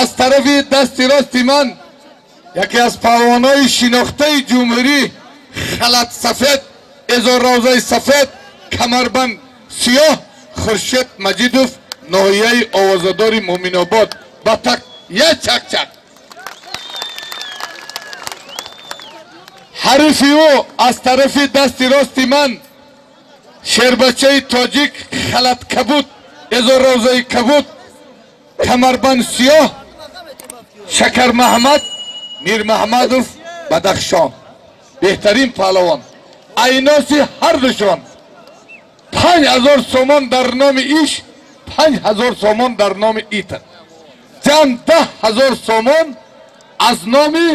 Аз тарафи дасти рости ман яке аз паҳлавонҳои шинохтаи ҷумҳурӣ, халат сафед, эзоррозаи сафед, камарбанд сиёҳ, Хуршед Маҷидов, ноҳияи овозадори Муъминобод. Ба так як чак-чак. Ҳарифи ӯ аз тарафи дасти рости ман шербачаи тоҷик, халат кабуд, эзоррозаи кабуд, камарбанд сиёҳ, Шакармаҳмад Мирмаҳмадов, Бадахшон. Беҳтарин паҳлавон. Айноси ҳардушон 5000 сомон дар номи иш, 5000 сомон дар номи ита, ҷамъ 10 000 сомон аз номи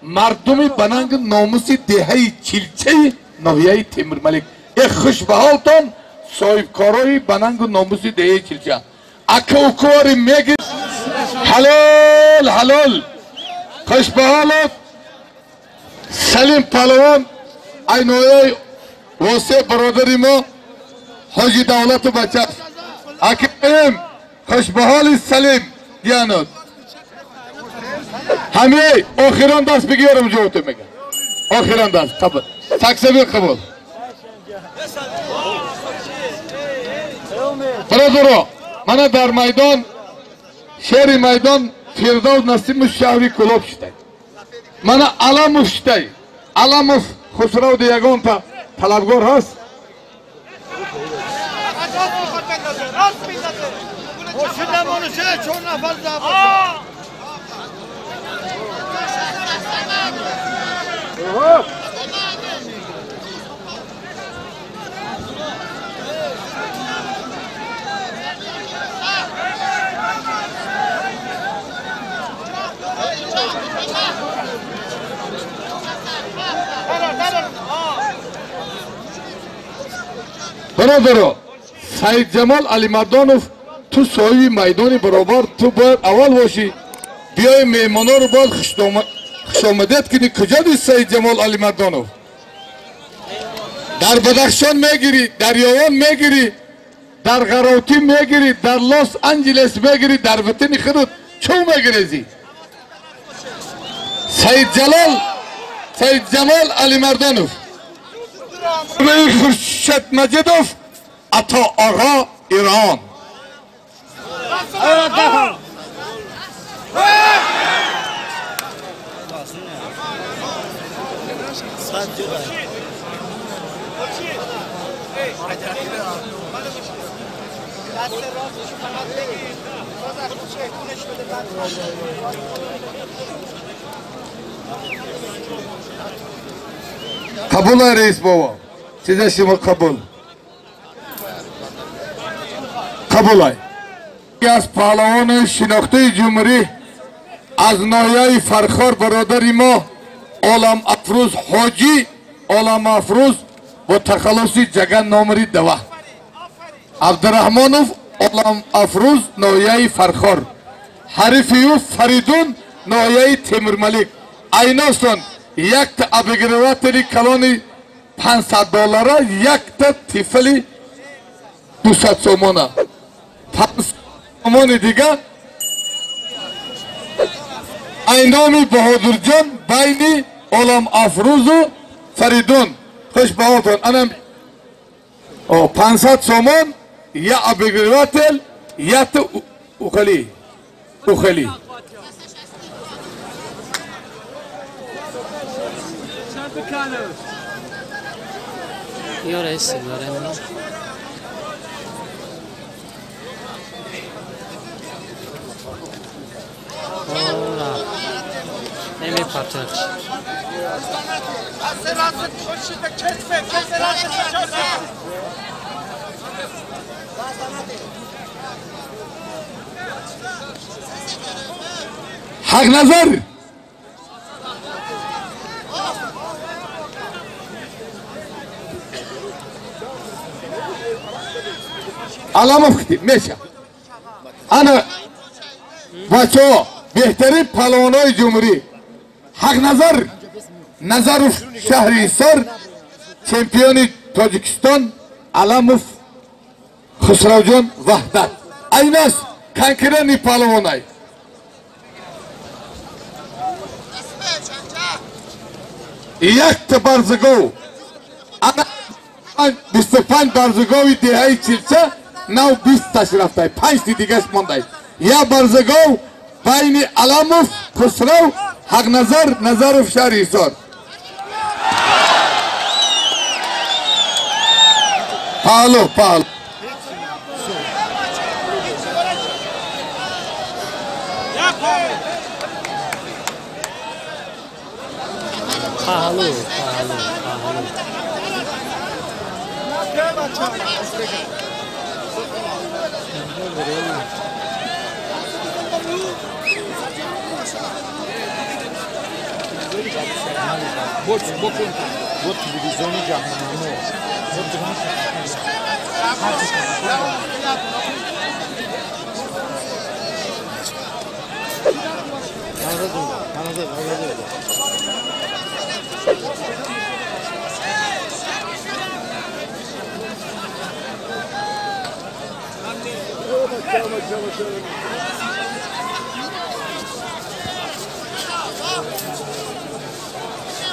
мардуми бананги номуси деҳаи Чилчаи ноҳияи Темурмалик. Э, хуш ба ҳолтон, соҳибкорои банангу номуси деҳаи Чилча. Ака укувори мегир, ҳалол ҳалол. Хуш ба ҳолот, Салим паҳлавон, ай ноҳияи Восе, бародари мо Ҳоҷи Давлату бача акаим. Хуш ба ҳоли Салим диянот. Ҳамей охирон даст бигирам, ҷавобто мега. Охирон даст қабул, таксабир қабул. Бародаро, мана дар майдон шери майдон Фирдавс Насимов, шаҳри Кӯлоб шудай. Мана Аламов шудай, Аламов Хусравди. Ягонта талабгор ҳаст? Чор нафар забошад. Бародаро, Саидҷамол Алимардонов, ту соҳиби майдони баробар, ту бояд аввал бошӣ. Биёи, меҳмонҳоро бояд хушомадед кунӣ. Куҷо ди Саидҷамол Алимардонов? Дар Бадахшон мегирӣ, дар Ёвон мегирӣ, дар Ғаротӣ мегирӣ, дар Лос Анҷелес мегирӣ, дар ватани худут чӯ мегирезӣ? Саидҷалол, Саидҷамол Алимардонов, Хуршед Маҷидов, Ато Оғо, Ирон. Қабул, раис бобо, чиза шумо қабул, қабулай. Аз паҳлавони шинохтаи ҷумҳурӣ аз ноҳияи Фархор, бародари мо Олам Афрӯз, Ҳоҷӣ Олам Афрӯз бо тахаллуси Ҷаган, номери дава, Абдураҳмонов Олам Афрӯз, ноҳияи Фархор. Ҳарифи ӯ Фаридун, ноҳияи Темурмалик. Айностон якта обыгрыватели калони 500 доллара, якта тифли 200 сомона, 500 сомони дига айноми Баҳодурҷон байни Олам Афрӯзу Фаридун. Хуш ба ҳолтон. Анам 500 сомон, я обыгрыватель, якта ухали ухали. Io resti dovremmo. Ora. Намепартад. دست راست خوشی به کتفه، کتف راست. Ҳақ назар. Аламов китиб меша. Ана, бачаҳо, беҳтарин паҳлавонҳои ҷумҳурӣ: Ҳақназар Назаров, шаҳри Ҳисор, чемпиони Тоҷикистон, Аламов Хусравҷон, Ваҳдат. Айнас конкурентный паҳлавонай. Якта барзагов ана 25 барзагови деҳаи Чилча нав 20 таш рафтай, 5 ти дигаш мондай. Я барзагов байни Аламов Хусрав Ҳақназар Назаров шаҳри Ҳисор. Паҳлу паҳлу. Паҳлу паҳлу паҳлу.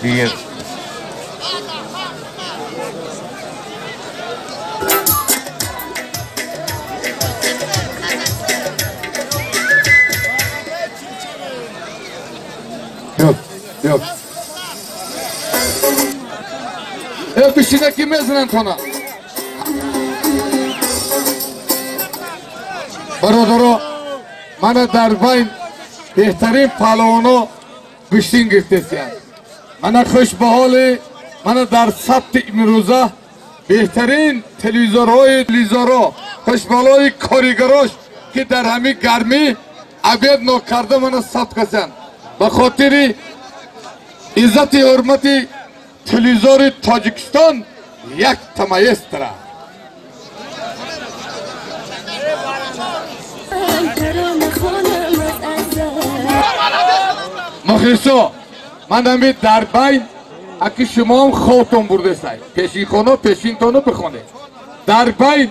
Bien. Yok, yok. Пишина ки мезананд хона. Бародаро, мана дар байн беҳтарин паҳлавоно гӯштин гирифтесиянд. Мана хуш ба ҳоли мана дар сабти имрӯза беҳтарин телевизорҳои телевизорҳо, хуш ба ҳоли коригарош ки дар ҳамин гармӣ обед нокарда мана сабт карданд. Ба хотири иззати ҳурмати телевизори Тоҷикистон як маэстро. Мухлисо, ман ҳами дар байн аки шумоам хобтон бурдесай. Пешинхоно пешинтоно бихонед. Дар байн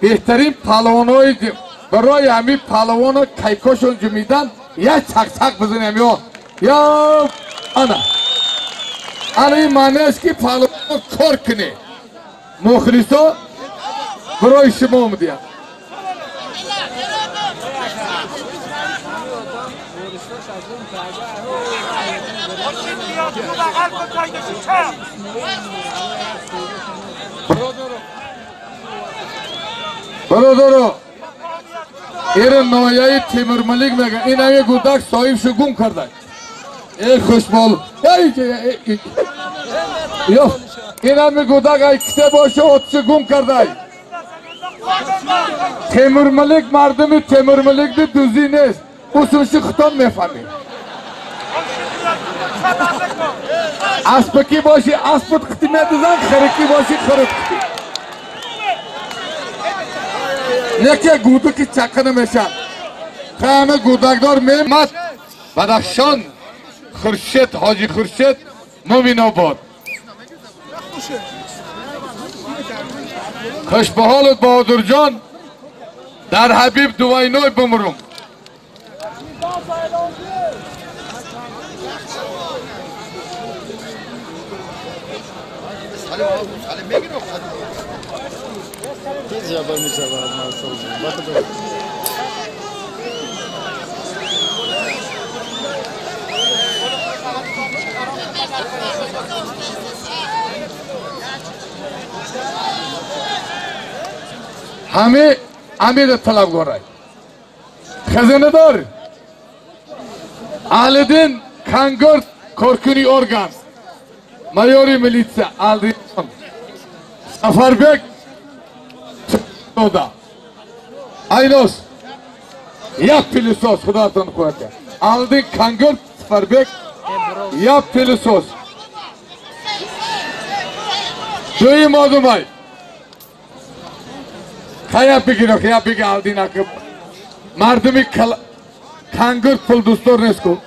беҳтарин паҳлавонҳои барои ҳамин паҳлавоно кайкошон ҷумидан як чақчақ бизанем ё ё ана. Ана ин маъне аст ки паҳлавоно кор кунед. Мухлисо барои шумо омадиянд. Бародаро, ира ноҳияи Темурмалик мегӯяд. Ин ҳами гудак соҳибшу гум карда. Э хушбол. Ин ҳами гудак ай кисе боша отши гум кардай. Темурмалик мардуми Темурмалик дузӣ нест. Усунши худтон мефаҳмед. Аспакӣ боши аспут қити медузан, хирикӣ боши хирик қити. Неке гудаки чақа намешад. Ҳама гудакдор мемад. Бадахшон Хуршед, Ҳоҷи Хуршед, Муминобод. Хуш ба ҳолат Баҳодурҷон, дар Ҳабиб дувайной бумрум. Ҳаме амир талабгорай. Хазинадор Аҳлиддин Кангор коркуни орган, майори милитсия Алдин Сафарбек Дода Айнос як пилисос худатон қувват. Алдин Кангор Сафарбек як пилисос. Дуюм одумай. Хая бигиро, хая биги Алдин акиб. Мардуми Кангор пул дӯстдор нест ку.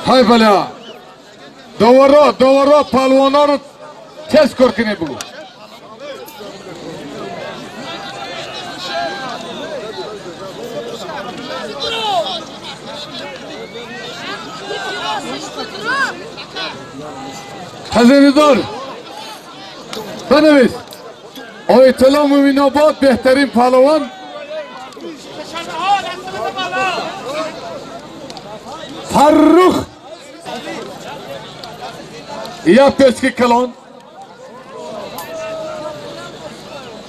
Ҳай бала. Доваро, доваро палвонаро тез кор кунед бугу. Хазинидор бинавис. Оятулло Муминобод беҳтарин паҳлавон. Фаррух я пешки калон.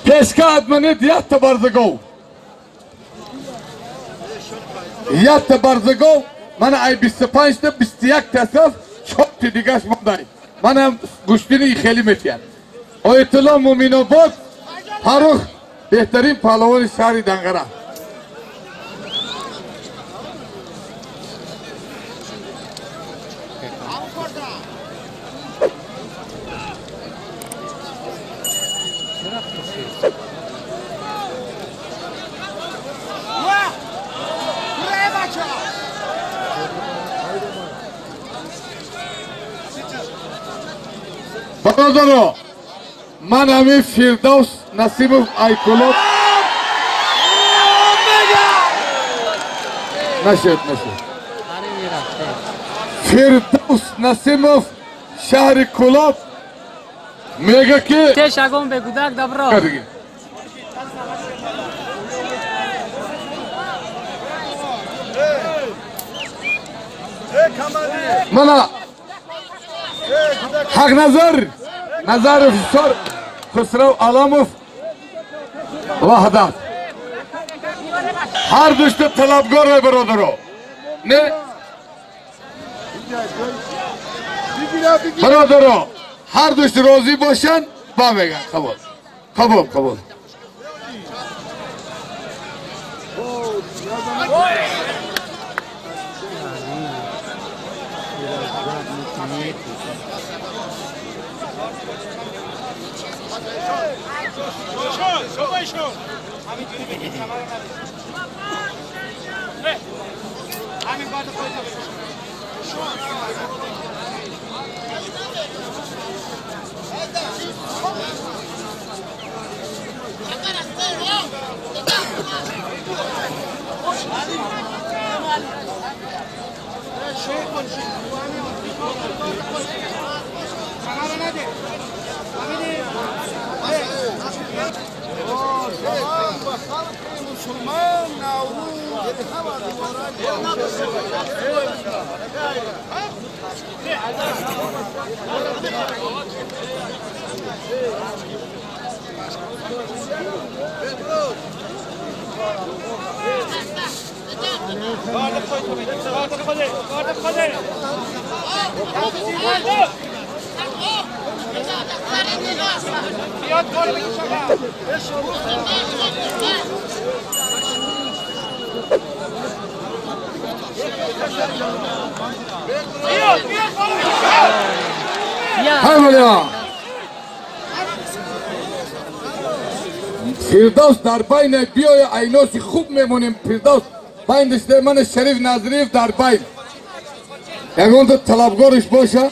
Пешка адманид якта барзагов. Якта барзагов мана ай 25 та 21 тасаф чорти дигаш мондай. Манам гӯштини хеле метиҳад. Оятулло Муминобод Фаррух беҳтарин паҳлавони шаҳри Данғара. Бародаро, ман ҳамин Фирдавс Насимов Айкулоб нашед, нашед. Фирдавс Насимов шаҳри Кулоб мега ки тешагон бегудак добро. Мана Ҳақназар Назаров Сор Хусрав Аламов Ваҳдат. Ҳар душта талабгор вай бародаро. Не? Бародаро, ҳар душта розӣ бошанд, ба меган қабул. Қабул, қабул. Фирдавс дар байне биёя айноси хуб мемонем. Фирдавс байн диште ман Шариф Назриев дар байн. Ягонта талабгориш боша?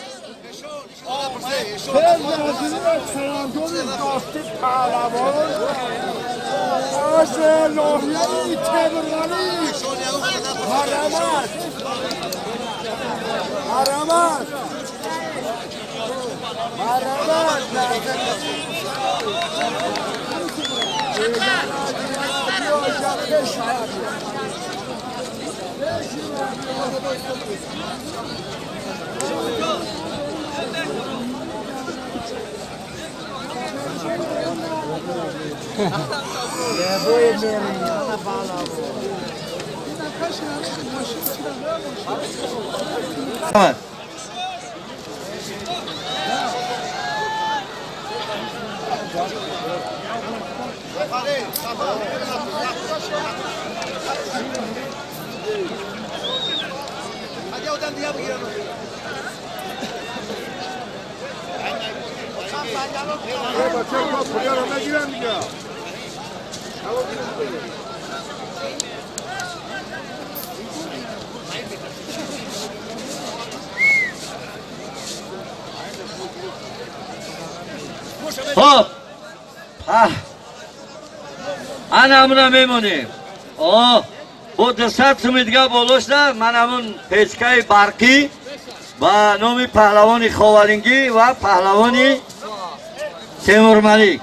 خب انا همونا میمونیم. با 200 سومی دیگه بالاش ده. من همون پیچکای برقی با نام پهلوان خاورینگی و پهلوان تیمورملک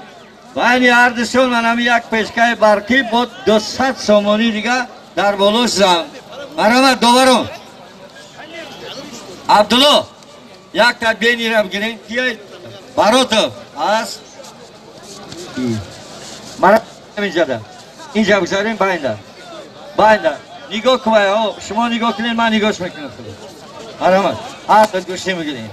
و این هر دوشون من هم یک پیچکای برقی با 200 سومانی دیگه در بالاش زم. مرحمت دوبارم عبدالله یک تا بینی را بگیریم. کیه براتو از مرحمت اینجا ده اینجا بگذاریم. باینده باینده نگاه کن، شما نگاه کنید من نگاهش میکنم. مرحمت هر تا گوشتی میگیریم.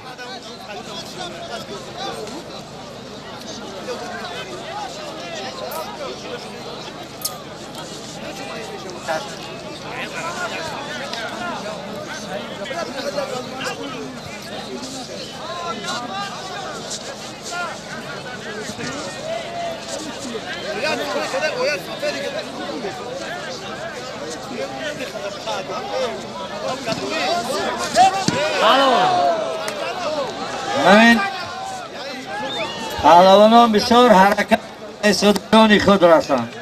همین پهلوانان بسیار حرکت استادیان خود رسند،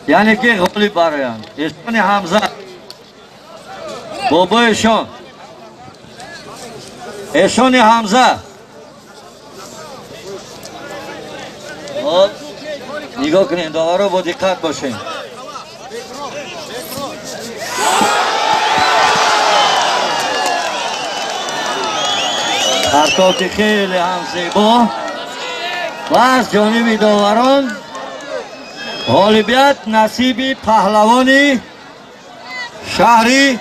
یعنی که غالب برایند. ایشان حمزه بابایشان، ایشان حمزه. نگاه کنین داورا با دقت باشین. حرکات خیلی هم زیبا و از جانب داوران غالبیت نصیب پهلوان شهری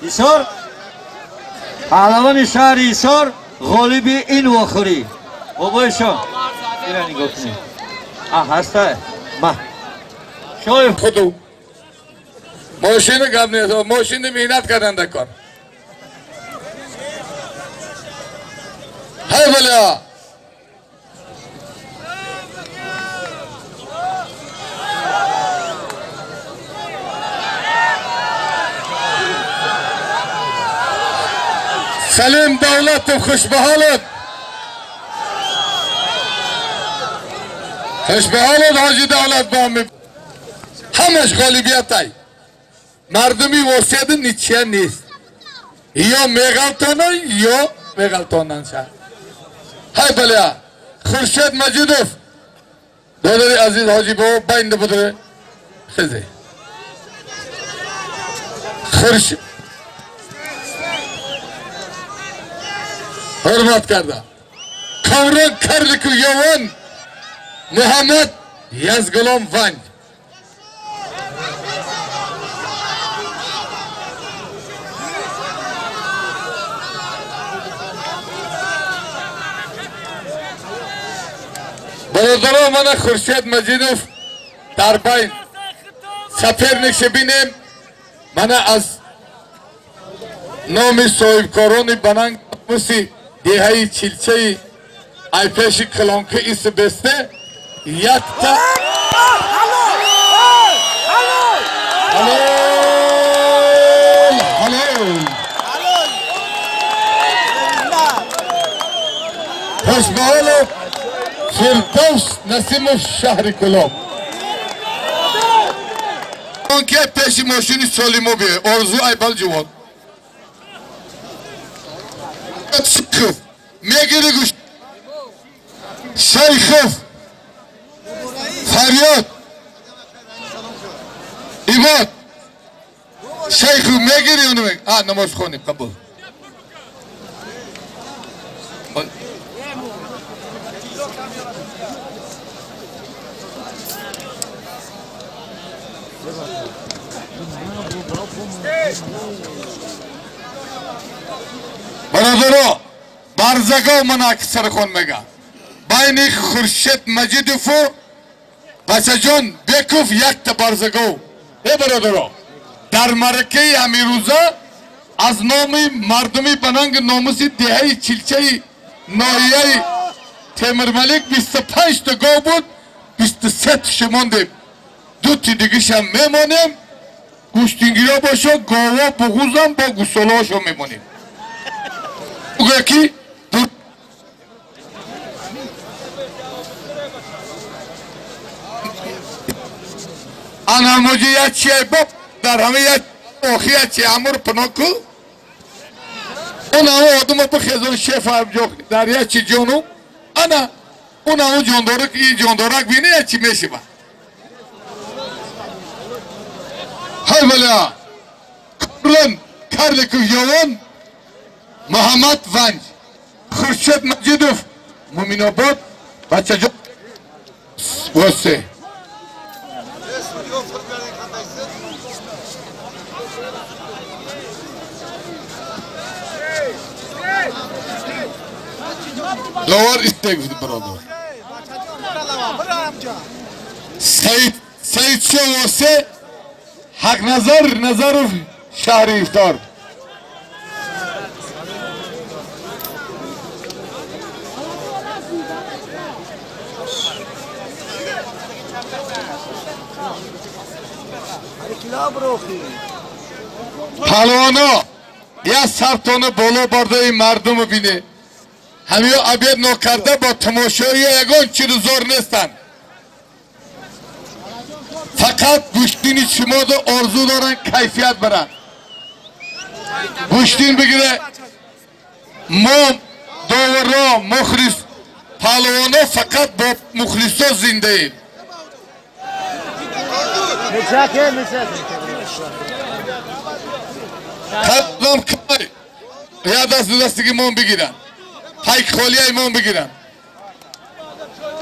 حصار، پهلوان شهر حصار غالب این واخوری. بابایشان اینا نگاه کنید. هسته ما شوی خودو ماشین گم نیست، ماشین مهنت کردن در کار. های بلا سلیم دولت و خوش به حالت، خوش به حالت حاجی دولت با همش غالبیت ای مردمی واسیت نیچه نیست، یا میغلطانن یا میغلطانن شد. های بلا خورشید مجیدوف دادر عزیز حاجی بابا بینده بدره خزه خورشید حرمت کرده. کامران کرلیکو یوان محمد یزگلام ونج. برادران من خورشید مجیدوف در بین سپرنیک بینیم. من از نام صاحبکاران بننگ موسی деҳаи чилчаи айпеши калонки иси бесте якта ҳалол ҳалол хушбаҳолов Фирдавс Насимов шаҳри Кӯлоб. Он ки пеши мошини Солимо биёй орзу айбал ҷувон мегири гӯш Шайхов Фарёд Ибод Шайхов мегири ону намоз хонем қабул. Бародаро барзаго ман аксар хон мега байни Хуршед Маҷидову Бачаҷон Беков якта барзаго. Э бародаро дар маракаи ҳамирӯза аз номи мардуми ба нанги номуси деҳаи чилчаи ноҳияи Темирмалик 25 та гов буд, 23 тиша мондем. Ду ти дигиша мемонем, гӯштингиро бошо, гова буғузам бо гӯсолаошо мемонем. Угӯя ки анамоҷи як чия бо дар ҳама як охи як чия амур пино ку. Он ҳама одама бихезон шефа дар як чи ҷону ана он ҳама ҷондорак и ҷондорак бини як чи мешива. Ҳай валя Карлон Карликов Ёвон Муҳаммад Ванҷ Хуршед Маҷидов Муминобод бачаҷон восе. Довар истек бародар. Саид шо восе Ҳақназар Назаров шаҳри Ифтор. Палвоно як сартона боло бардаи мардуму бине. Ҳамиё обед нокарда бо тамошои ягон чиз зор нестанд. Фақат гӯштини шуморо орзу доранд, кайфият баранд. Гӯштин бигире мо доваро мухлис палвоно фақат бо мухлисо зиндаем. Қадам кай я даст дастиги мон бигиранд, пайк холияи мон бигиранд.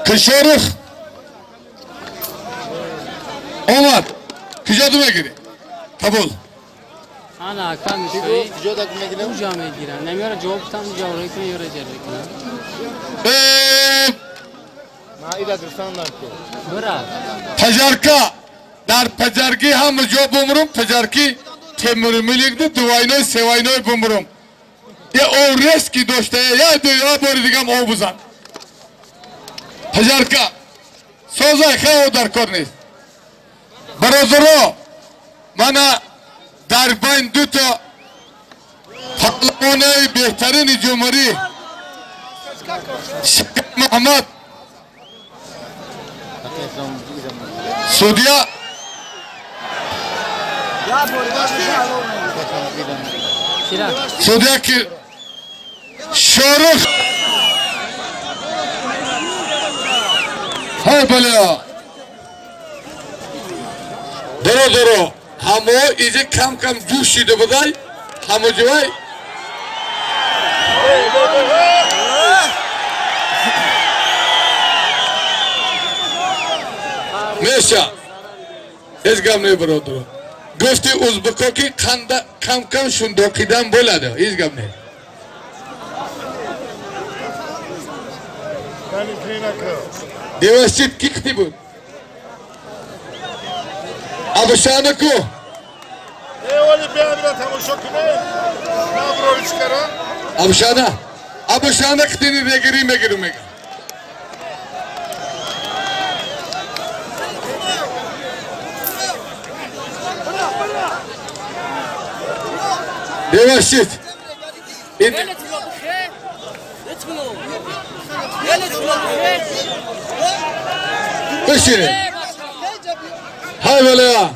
Кишорух омад, куҷо ду мегирӣ? Қабул. Ана ака мешавӣ? Куҷо дак мегирам? Уҷа мегирам. Намеёра ҷавоб там ҷавоб кунам ёра ҷавоб кунам. Ма ида гирифтан ку. Бира. Пажарка дар пажарги ҳама ҷо бумрум, пажарки Темурмуликди дувайной севайной бумрум. Я оврески дошта, я ду я бори дигам ов бузан. Пажарка созай хео дар кор нест. Бародаро, мана дар байн дуто паҳлавонаи беҳтарини ҷумҳурӣ Шакар Муҳаммад судья судья ки Шорух ҳай баля Дро ҳамо иҷа кам кам ҷӯш шида будай ҳамо ҷувай меша ҳеҷ гап не бародаро. Гуфти узбеко ки кам кам шундоқидан bo'ladi, ҳеҷ гап не. Девашид ки қити буд? Абушана ку? Абушана, Абушана қитини регири мегиру мега. Девашид. Бишинед. Ҳай валя.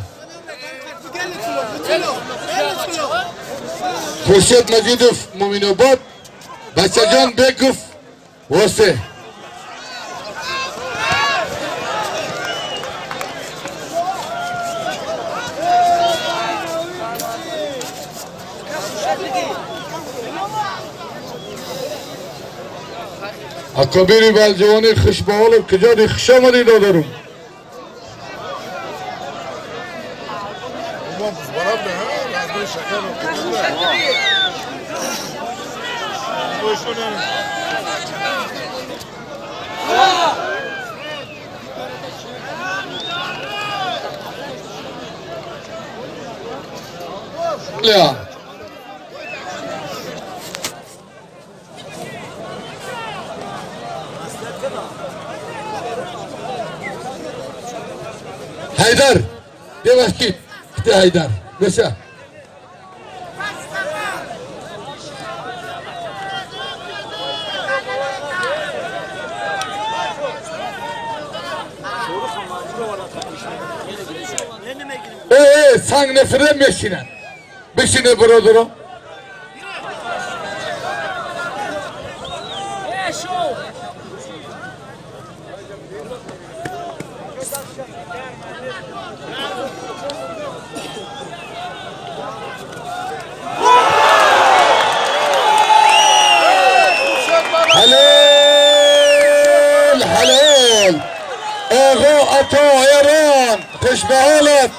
Хуршед Маҷидов Муминобод, Бачаҷон Беков Восе. Акобири балҷавони хушбаҳолов куҷоди хуш омадӣ додарум. Yeah. Ҳайдар бебахшид ките Ҳайдар беша. Санг нефре мешинад. Бишине бародаро. حلال حلال آقا عطا ایران خوش به حالت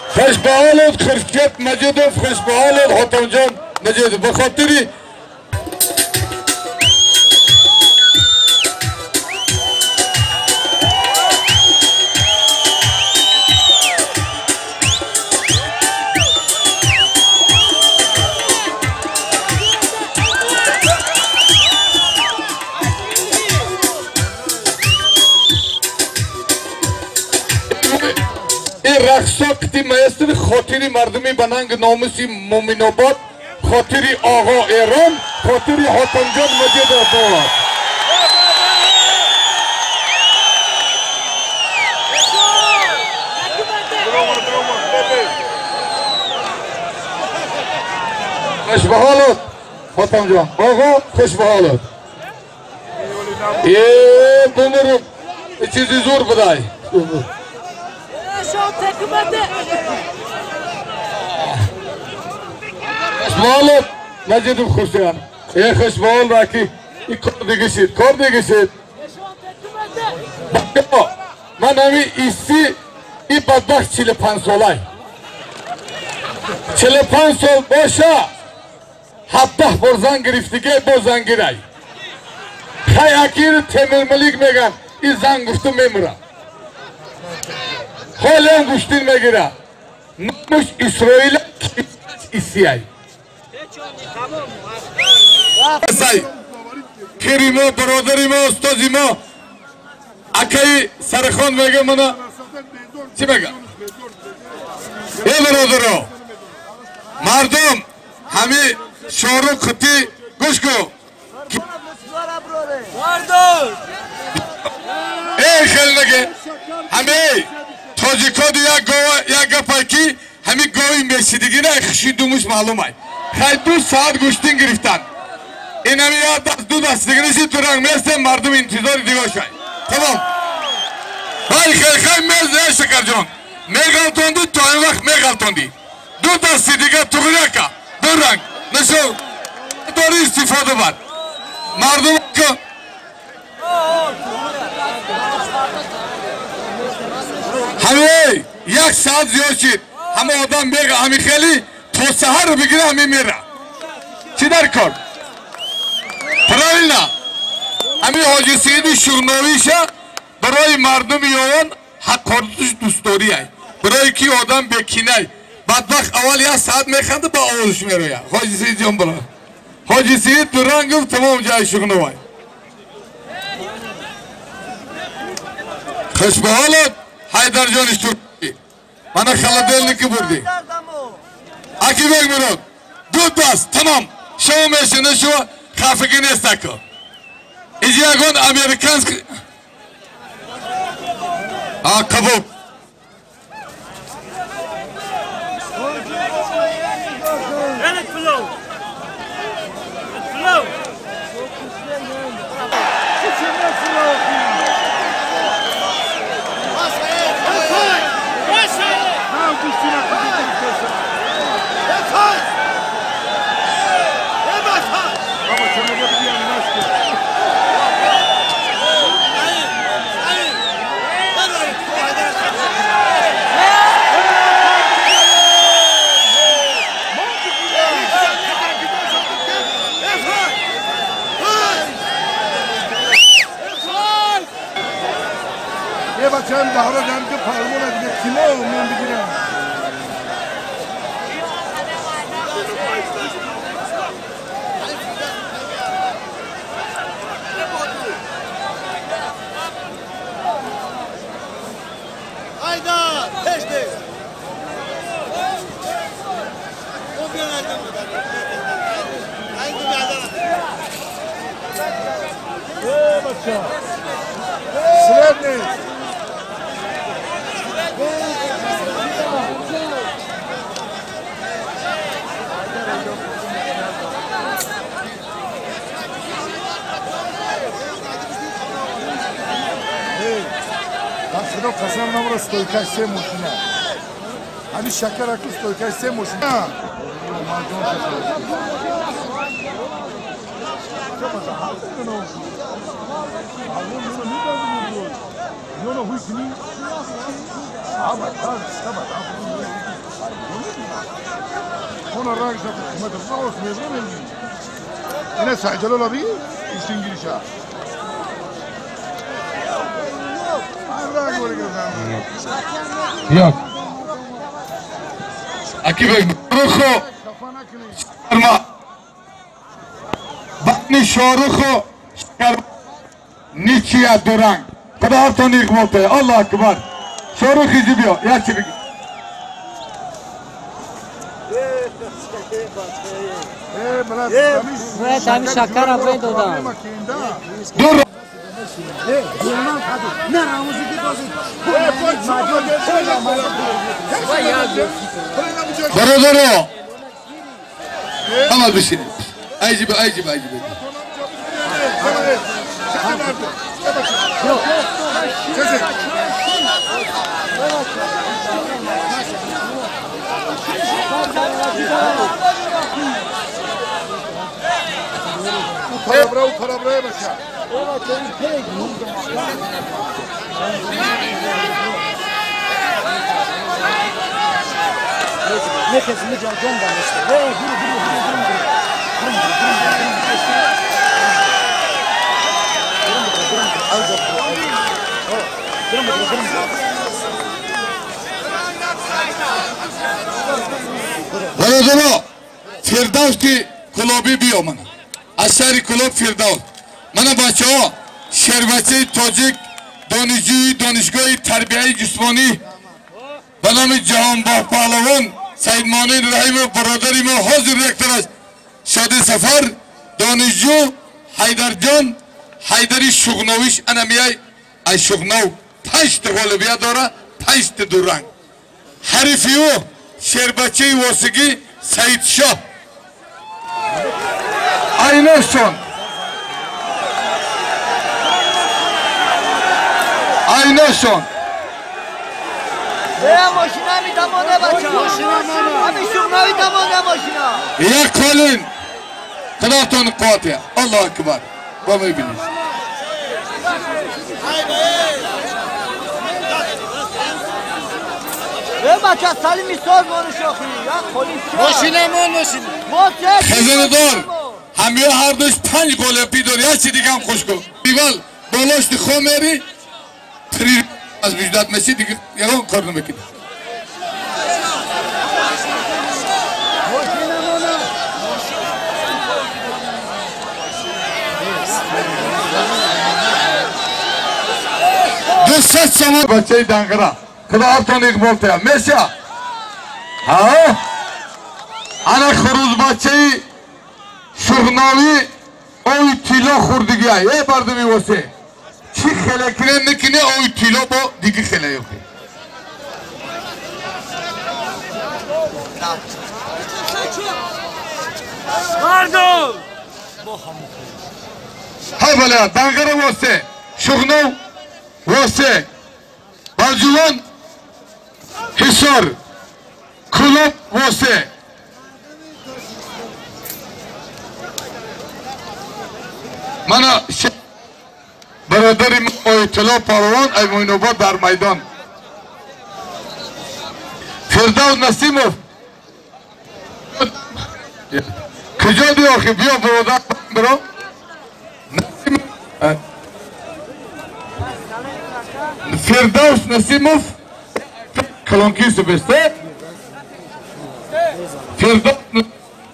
خوش به حالت خورشید مجیدوف خوش به حالت حاتم جان مجیدوف به خاطری رقصا قتی میستر خاطری مردمی بننگ ناموسی مومن آباد خاطری آقا ایران خاطری حاتم جان مجید آباد. خوش به حالت حاتم جان آقا خوش به حالت. یه بمرم چیزی زور بدای. خوشبالت مجیدم خوشیان ای خوشبال راکی ای کار دیگه شید کار دیگه شید. من همی ایسی ای بدبخت 45 ساله 45 سال باشه 17 بار زن گرفتگی با زن گیرای خی اکیر تیمور ملیک میگن ای زن گفتم میمرم حالا گوشتین میگیره نامش اسرائیل ایسیای خیری ما برادری ما استادی ما اکای سرخان میگه منا چی میگه ای برادرو مردم همی شارو خطی گوش کو ای خیلی نگه همی тоҷикоди як гапай ки ҳамин гови мешидигӣ на хиши думуш маълумай хай 2 саат гӯштин гирифтан инами як даст ду даст дига ниши туранг местем мардум интизори дигошай тамом хай хай хай мез шакарҷон меғалтонди то ин вақт меғалтонди ду дасти дига туғряка ду ранг нишо дори истифода бар мардум ҳамей як саат зиёд шид ҳама одам мега ҳами хели то саҳарро бигира ҳами мера чӣ дар кор правильно ҳами ҳоҷи саиди шуғновиша барои мардуми ёвон ҳаққоратуш дӯстдориай барои ки одам бекинай бадбахт аввал як саат механда ба овозш мероя ҳоҷи саид ҷон бара ҳоҷи саид дуранг гуфт тамом ҷайи шуғновай хуш ба ҳолат Ҳайдарҷони Туркӣ мана холодильники бурдӣ аки бек мурод ду даст тамом шумо мешина шумо хафагӣ нест ако иҷи ягон американский кабоб بچه‌م دهرا دم که پرمون از تیم‌ها من بگیرم. Свет нест. Худо қасам намра стойкаи се мошина. Ҳамин шакараку стойкаи се мошина. Ина Саиджалол аби иштингириша. Як. Акибек Рухо Шарма Батни Шорухо Шарма Ничия Дуранг. Худо ҳартон иқбол тая. Аллоҳ акбар. Шорух изи биё. Як чи бигӣ. Ҳамин шакара бедодам. Дур. Бародаро, ҳама бишинед. Айҷиба, айҷиба, айҷиба. Parabra, бача. Бародаро, Фирдавс ки клуби биё мана. Аз шаҳри Кулоб Фирдавс. Мана бачаҳо, шербачаи тоҷик, донишҷӯи донишгоҳи тарбияи ҷисмонӣ ба номи Ҷаҳонбоҳ Паҳлавон Саидмонин Раҳимов бародари мо ҳозир ректораш Шоди Сафар, донишҷӯ Ҳайдарҷон Ҳайдари Шуғновиш ана мияй ай Шуғнов 5 ғолибият дора, 5 дуранг. Ҳарифи ӯ шербачаи восигӣ Саидшоҳ. Айношон. Айношон. Мошина митамона бача. Ҳамин Шуғнови тамона мошина. Як қолин. Худотон қувват. Аллоҳ акбар. Бо мебинед. Бача салими соз мону шохи. Як қолин. Мошина мон мошина. Хазинадор. Ҳамиё ҳардуш 5 ғолибӣ дор. Як чи дигам хуш кун. Бивал болошти хо мери три аз виҷдат меси дига ягон кор намекунӣ. Дусад сомон бачаи Данғара. Худо ҳартон иқбол тая. Меша. Ҳа? Ана хурӯзбачаи Шуғновӣ ои тилло хӯрдигиай. Э бардуми восе. Чӣ хеле кине мекине ои тилло бо диги хеле ёхи. Мардум! Ҳай бале, Данғара восе, Шуғнов восе, Балҷувон Ҳисор, Кулоб восе. Мана бародари мо Оятулло Паҳлавон ай Муинобод дар майдон. Фирдавс Насимов куҷо диёхи? Биё бародар биро. Фирдавс Насимов калонкису бесте. Фирдавс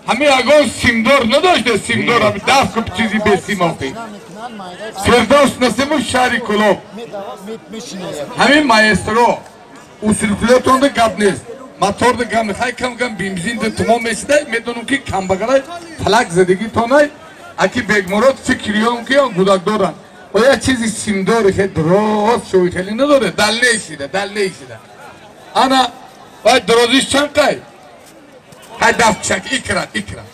ҳамин ягон симдор надоште, симдор ҳамин дафт куб чизи бесим охи. Фирдавс Насимов шаҳри Кулоб. Ҳамин маэстро усулкулотонда гап нест. Моторда гап нест. Ҳай кам кам бензинда тумон месидай, медонам ки камбағалай фалак задагитонай, аки Бегмурод фикриём ки он гудак доранд. و یه چیزی سیمداری که درست شوی خیلی نداره دل نیشیده دل نیشیده انا باید درازیش چند قای های دفت چک اکرد اکرد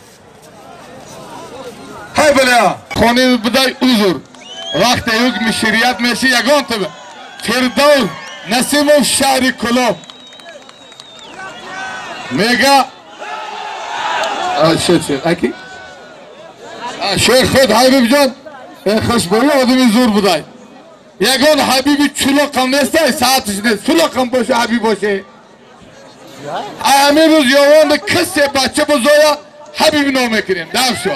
های بله خانه بدای اوزور وقت حکم شریعت میشه یگان تبه فردوس نسیموف شهری کلوب میگه شد شد اکی شیخ خود حبیب جان خوشبویی آدمی زور بودای یگان حبیبی چولاقم نیست ساعتش نیست چولاقم باشه حبیب باشه همین روز یوان کسی بچه بزایا حبیب نام میکنیم دم شو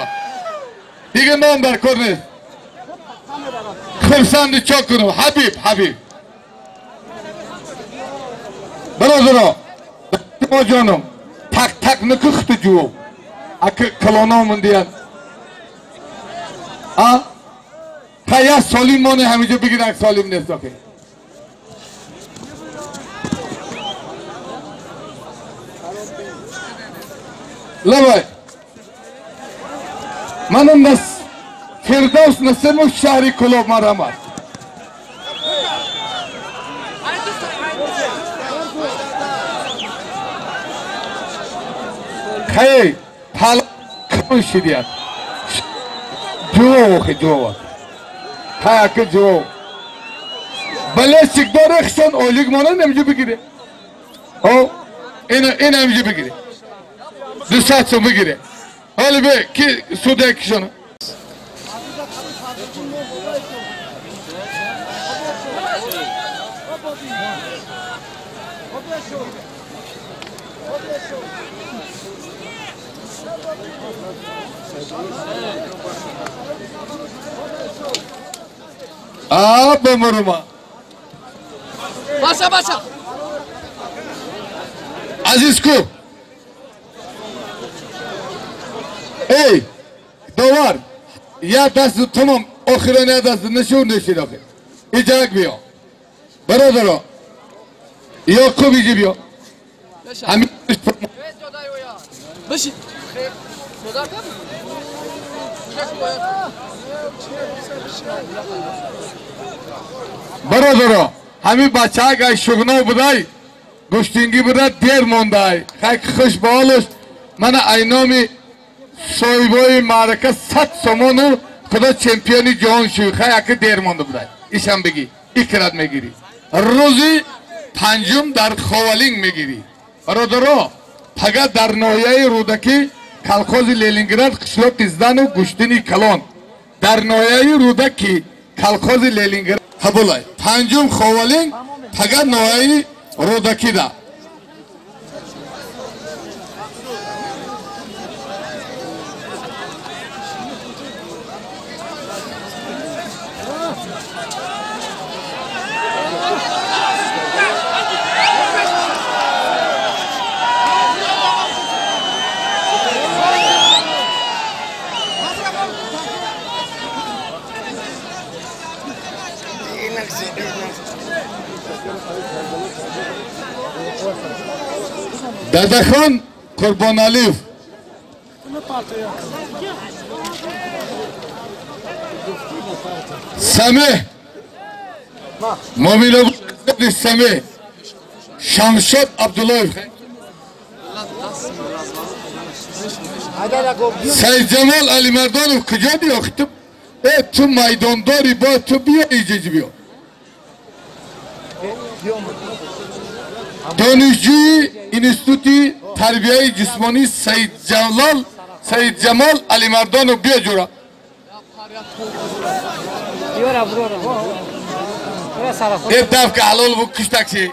دیگه نام در کار نیست خرسند چا کنم حبیب حبیب برادرا ما جانم تک تک نکخت جو اک کلانامون دیان ها تا سالیم مانه همینجا بگید اک سالیم نیست آخه لبای منم نس فردوس نسیموف شهری کلوب مرحمت خیلی پل کن شدید جو خی جو ها که جو بله سیگدار خشون اولیگ مانه نمیجو بگیره او این نمیجو بگیره 200 سوم بگیره حالی به کی سوده کشونه آب مرما باشا باشا عزیز کو ای دوار یا دست تمام آخرین یا دست نشون نشید آخر ایجاک بیا برادرا یعقوب ایجی بیا همین بشی برادرا همین بچه های شغنا بودای گشتینگی بوده دیر مونده خیلی خوش بالش من اینامی صاحبای معرکه 100 سومانو خدا چمپیونی جهان شوی خیلی اکه دیر مونده بوده ایشم بگی اکرد میگیری روزی پنجم در خوالینگ میگیری برادرا فقط در ناحیه رودکی колхози Ленинград қишлоқи Здану гӯштини калон дар ноҳияи Рӯдаки колхози Ленинград қабулай панҷум Ховалинг фақат ноҳияи Рӯдакида Дадахон Қурбоналиев Самеҳ Моминов Самеҳ Шамшод Абдуллоев Сайдҷамол Алимардонов куҷо биё? Ту майдондори, бояд ту биё иҷиҷ биё. Донишҷӯи институти тарбияи ҷисмонӣ Саидҷамол Алимардонов биё ҷура. Дафка ҳалол бук киштакси.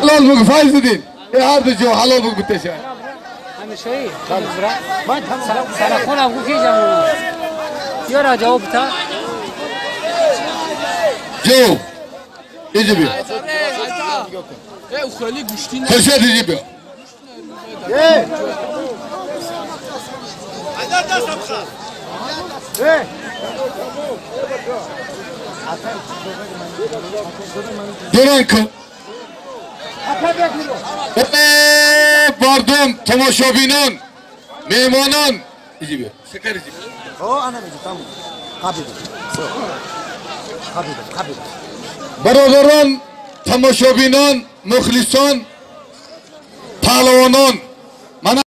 Ҳалол бук Файзиддин. Ҳар ду ҷо ҳалол бук битеша. ҷо иҷи биё. Хуршед иҷи биё. Дуран кун. Мардум, тамошобинон, меҳмонон, иҷи биё. Шакар иҷи биё. Бародарон, тамошобинон, мухлисон, паҳлавонон.